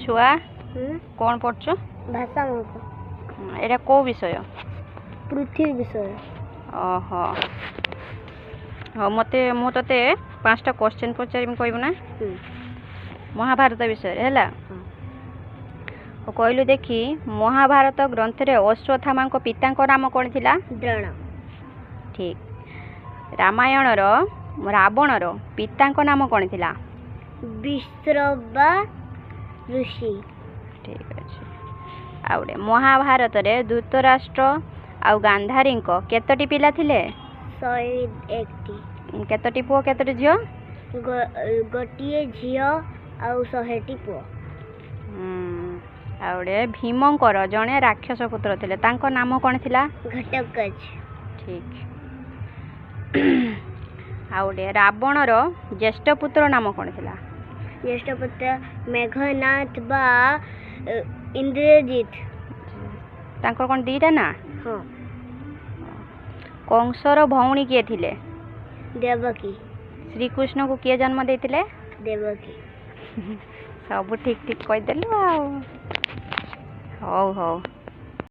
ଛୁଆ, କ'ଣ ପଢ଼ୁଛୁ? ଭାଷା ମହକ। ଏଇଟା କେଉଁ ବିଷୟ? ପୃଥିବୀ ବିଷୟ। ଓହୋ, ହଉ, ମୋତେ ମୁଁ ତୋତେ 5ଟା କୋଶ୍ଚିନ୍ ପଚାରିବି, କହିବୁ ନା? ମହାଭାରତ ବିଷୟରେ ହେଲା। ହଉ, କହିଲୁ ଦେଖି, ମହାଭାରତ ଗ୍ରନ୍ଥରେ ଅଶ୍ୱତ୍ଥାମାଙ୍କ ପିତାଙ୍କ ନାମ କ'ଣ ଥିଲା? ଦ୍ରୋଣ। ଠିକ୍। ରାମାୟଣର ରାବଣର ପିତାଙ୍କ ନାମ କ'ଣ ଥିଲା? ବିଶ୍ରବା ଋଷି। ଠିକ୍ ଅଛି। ଆଉ ଗୋଟେ, ମହାଭାରତରେ ଧୃତରାଷ୍ଟ୍ର ଆଉ ଗାନ୍ଧାରୀଙ୍କ କେତୋଟି ପିଲା ଥିଲେ? 101ଟି। କେତୋଟି ପୁଅ, କେତୋଟି ଝିଅ? ଗୋଟିଏ ଝିଅ ଆଉ 100ଟି ପୁଅ। ଆଉ ଗୋଟେ, ଭୀମଙ୍କର ଜଣେ ରାକ୍ଷସ ପୁତ୍ର ଥିଲେ, ତାଙ୍କ ନାମ କ'ଣ ଥିଲା? ଘଟୋତ୍କଚ। ଠିକ୍। ଆଉ ଗୋଟେ, ରାବଣର ଜ୍ୟେଷ୍ଠ ପୁତ୍ର ନାମ କ'ଣ ଥିଲା? ଜ୍ୟେଷ୍ଠ ପୁତ୍ର ମେଘନାଥ ବା ଇନ୍ଦ୍ରଜିତ। ତାଙ୍କର କ'ଣ 2ଟା ନା? ହଁ। କଂସର ଭଉଣୀ କିଏ ଥିଲେ? ଦେବକୀ। ଶ୍ରୀକୃଷ୍ଣକୁ କିଏ ଜନ୍ମ ଦେଇଥିଲେ? ଦେବକୀ। ସବୁ ଠିକ୍ ଠିକ୍ କହିଦେଲୁ ଆଉ। ହଉ ହଉ।